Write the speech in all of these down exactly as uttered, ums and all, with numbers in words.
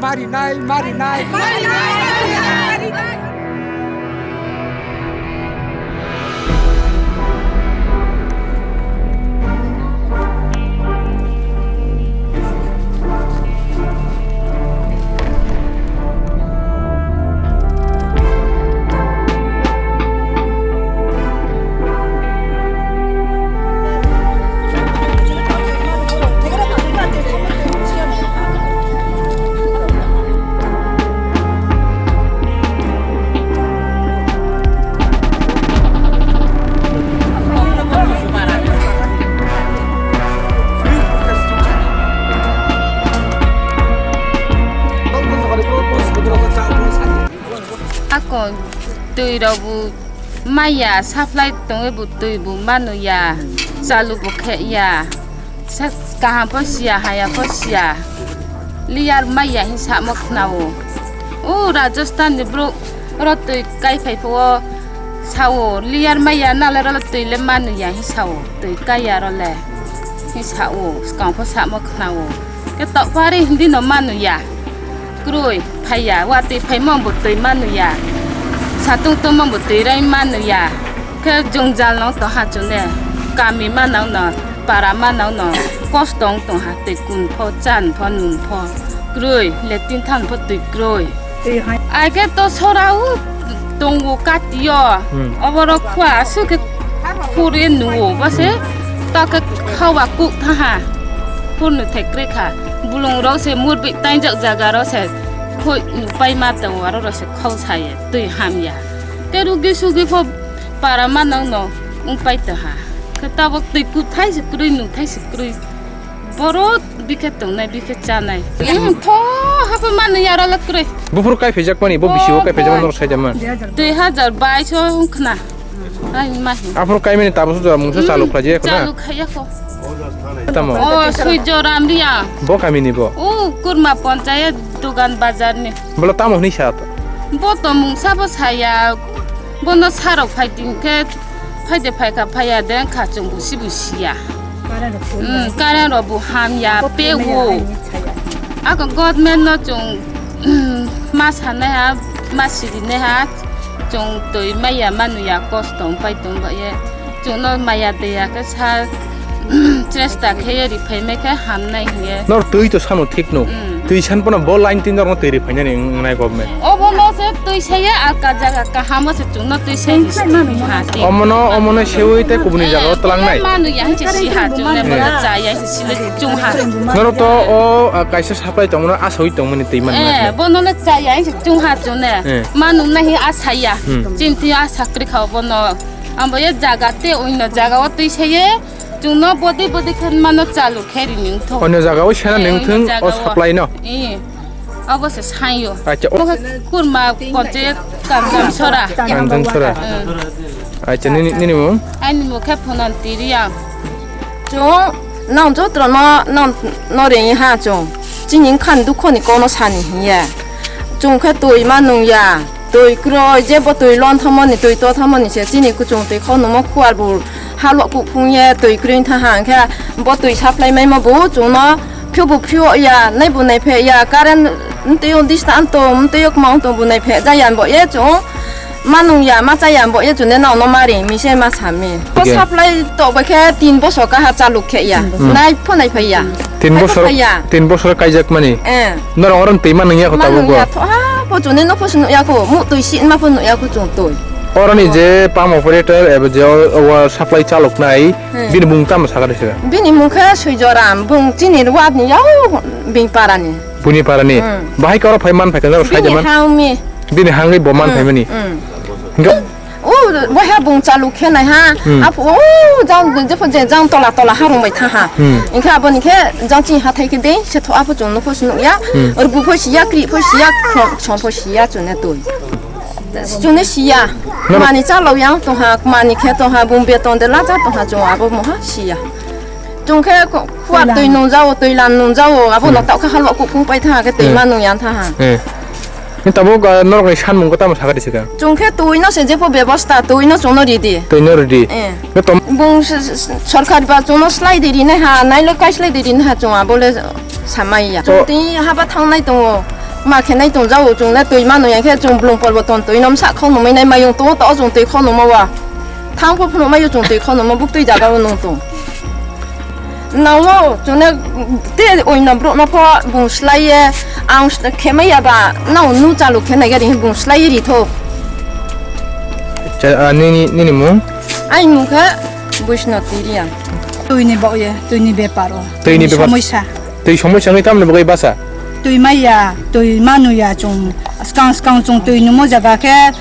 Marinai, marinai. Ako twi rok bo maya, supply tongwi bo twi bo manu ya, chalu bo khe ya, sa-, kaham pho siya, haya pho siya, layar maya hin samo khna o. O Rajasthan ni borok oro twi kai phai pho o sa o, layar maya nalai oro twi le manu ya hin sa o, twi kai ya oro le hin sa o, swkang pho samo khna o. Khe tokpari hindi no manu ya. Kwrwi phaiya, watwi phaima bo twi manu ya. Satung tongma bo twi rai manu ya. Khe jwngjal no tongha chwne. Kami manang no, para manang no, kosto wng tongha twi kun pho, chan pho, nun pho. Kwrwi, letting than pho twi kwrwi. Ai khe to sora u tongo katio. Hmm. Oborok khua aswk khe khuri nuo bose. To khe khawa kuk thaha. Khurnu thai kwrwi kha. Bulung rok se murbi tainjak jaga rok se khoi nupai ma tongo, aro rok se khau saye twi hamya. Te rugi sugi pho para manang no wngpai tongha. Khe tabok twi kuthai se kwrwi, nuthai se kwrwi. Borok bikhe tongnai, bikhe chanai. Hmm, tho hapha manu yaro le kwrwi. Buphuru kai phaijakmani, bo bisi o kai phaijakmani norok saijama. Dui hajar bais o wngkhna. Ai, ma hi. Aphuru kaimani tabukhe jora mungsa Hmm, chalu khlai jaya khna? Chalu khaiya kho. Tamo? O, Swijoram Riya. Bo kamini bo? O, Kurma Panchayat Dugan Bazar ni. Bolo tamo hwnwi sa to? Bo to mungsa bo saya. Bono sarok phai tin khe, phaide phaikha phaiya de wngkha chwng busi busiya. Current rok phuru Hmm, current rok bo hamya, Bo pe phuru o. Ako government no chwng ma sanai ha, ma sirinai ha, chwng twi maya manuya kosto wngpai tong ba ye. Chwngno maya deya khe sa, chesta khe ye riphai mai khe hamnai hiye. Nor twi to sano thik no. Hmm. Twi san pono bo line tin norno twi riphainani wngnai government. Obo no se twi saye alka jaga kahamo se chwngno twi sai Twi sai manu ha. Omono, omono sewi tei kubuni jaga o tlangnai. Manu ya hinse si ha chwngno Eh. Bono cha ya hinse sile chwng ha. Norok to o, ah, kaisa supply tongmano asoi tongmani twi man Eh, na. Bono le cha ya hinse chwng ha chwngno. Eh. Manu nahi asaya. Hmm. Chinti asa kwrwi kha bono. Ambo ye jaga te oino jaga o twi saye. Chwngno bodi bodi khe mano chalu khe rini wngthok. Onyo jaga o sena Eh, ning onyo thung jaga o o. Supply no. Eh, abo se sanyo. Acha, o- Bo khe kurma koche kanjam sora. Kanjam sora. Eh. Acha, nini, nini mung? Ani mung khe Phunan Tiriya. Chwng nang jotro no, nang no ring ha chwng. Chini wngkha ni dukho ni kono sani hinya. Chwng khe twi ma nung ya. Twi kwrwi, jebo twi lon thamani, twi to thamani se chini kuchung twi khau nungmo khuar bo halo kuphung ye twi kwrwi wng thaha, hwnkhe bo twi supply maima bo chwngno phiyok bo phiyok ya, nai bo nai phek ya, current mtwi o dista wng tong, mtwi o kwma wng tong bo nai phek ja ya, bo ye chwng ma nung ya, ma cha ya, bo ye chwng ne nang no ma ring mi se ma sa mi. Bo Okay. Supply tok bai khe tin bosor kaha chaluk khe ya. Tin bosor. Hmm. Nai pho nai phai ya. Tin Nai pho bosor, phai ya. Tin bosor kaijak mani. Eh. Norok oro twi ma nung ya ko Ma tabuk nung bo. Ya tho ha, bo chwng ne no pho sung ya ko, mu twi si ma pho nung ya ko chwng twi. Oro ni je pump operator eba je o, o supply chalok nai, Hmm. Bini mung tamo sakha de sira. Bini mung khe Swijoram, bung chini ward ni yao bini para ni. Buni para ni. Hmm. Bahai ka oro phai man phai ka norok sai Bini de man. Hang mi. Bini hangwi bo man Hmm. Phai mani. Hmm. Hingke O, bo he bung chalu khe nai ha. Hmm. Apo, o, jang, jepho je jang tola tola harung bai tha ha. Hmm. Hingkhe aboni khe jang chini hathai khe de, se tho apo chwng nukho se nukya. Hmm. Rwbu pho siya, kri pho siya, khom, khom pho siya chwng ne twi. Chwng ne siya. Noro- Mani chalok yang tong ha, mani khe tong ha, bung beton de lacha tong ha, chwng abo moha siya. Chwng khe ko-, kuwar Twi twi lan. Nung jao, twi lan nung jao, abo Hmm. Nok tao khe halwa kuphung pai tha ha khe twi Hmm. Ma nung yang tha ha. Hmm. Ni tabuk, ah, norokni sanmung khe tamo sakha di swkang? Chwng khe twi no se jepho bebosta, twi no chwng no ridi. Twi no ridi. Eh. Khe tom- Bung s-, s-, s-, sorkar ba chwng no slai di rinai ha, nailo kai slai di rinai ha chwng abo le samai ya. To- Chwng twi haba thangnai tongo. Ma khe nai tong jao, chwng le twi manu ya khe chwng blung porbo ton twi nom sa khau nungmai nai mayung tongo, to chwng twi khau nungma wa. Thang pho phano mayo chwng twi khau nungma buk twi jaga o nung tong. Nang o chwng le te oi na bro no pho bung slai ye ang khe mai ya ba nang nu chalu khe nai gari bung slai ye ri tho. Cha, ah, nini, nini mung? Ai mung khe Buisno Tiriang. Twi ni bo ye, twi ni bepar o. Twi ni bepar. Somosya. Twi somosya wngwi tamni bagwi basa? Twi maya, twi manu ya chwng. Skang skang chwng twi nungmo jaga khe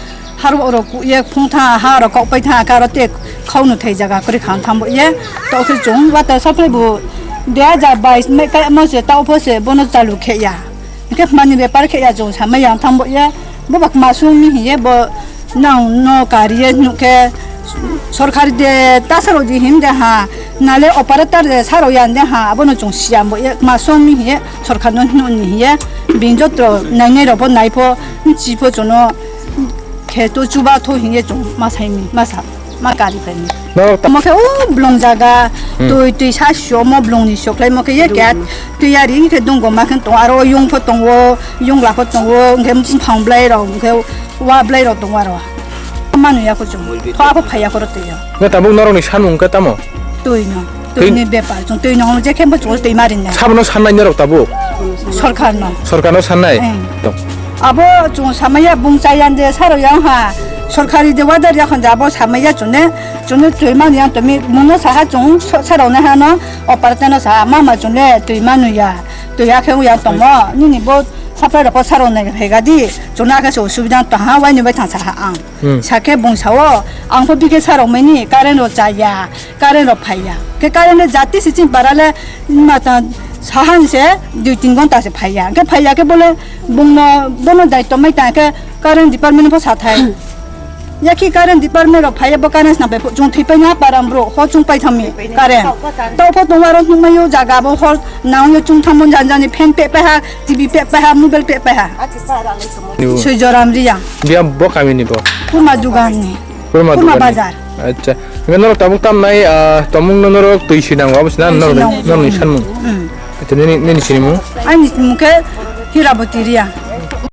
harok rok ye phung tha, ha rok kok pai tha, karo te khau no thai jaga kwrwi kha thang bo ye. To khe chwng water supply bo dui hajar bais mai kai mo se ta pho se bono chalu khe ya. Hingke mani bepar khe ya chwng samai yang thang bo ye. Bo bak masung mi hiye bo nang no kariye nuk khe sorkari de ta saro di hin de ha, nale operator de saro yan de ha, abono chwng siya bo ye, ma song mi hiye, sorkar no hino ni hiye, bin jotro nai nai rok bo nai pho, chi pho chwng no khe to chuba tho hiye chwng ma sai mi, ma sa, ma kari phai mi. Norok ta- Mo khe o blong jaga, Hmm. twi twi sa sio mo blong ni soklai mo khe ye kya twi yari khe dong go ma khe tong aro yung pho tong o, yung la pho tong o, hingke phang blai rok, hingke wa blai rok tong aro. Manu ya ko chung. Kho abo phai ya ko rw twi yo. Nga tabuk norok ni sanmung khe tamo? Twi no. Twi- Twi ni bepar. Chung twi no je khe bo chung twi mari na. Sabo no sannai norok tabuk? Sorkar no. Sorkar no sannai? Eng. To. Abo chung samaya bung chayan je saro yang ha. Sorkari de wadar ya khon ja abo samaya chune. Chune twi mani yang to mi mung no saha chung sa-, saro na ha no. Opar teno sa mama chune twi manu ya. Twi ya khe ya tongmo. Nini bo sapai rok saro na phega di. Chune akhe so subida to ha wai ni bai thang sa ha ang. Hmm. Sakhe bung sao, ang pho bikhe sa rok mani current rok chaya, current rok phaiya. Khe current rok jati se chini para le mata sahan se dui tin ghonta se phaiya. Khe phaiya khe bole bung no bono daityo mai ta khe current department pho sa thai. Ya khi current department rok phaiya bo current sna bai pho chung thwi pai na param bro ho chung pai thami current. Tau pho tongma rok nung mai o jaga bo hor naung yo chung thamo jan jan ni fan pe pe ha, T V pe pe ha, mobile pe pe ha. Yo. Sui joram riya. Biya bo kami ni bo. Kurma dugan ni. Kurma Kurma dugan ni. Bazar. Acha. Ngan norok tabuk tam nai, ah, tomung no norok twi sinang wa bwsna Twi norok sinang. Norok ni sanmung. Hmm. Acha nini, nini sinimung? Ani mung khe Hiraboti riya.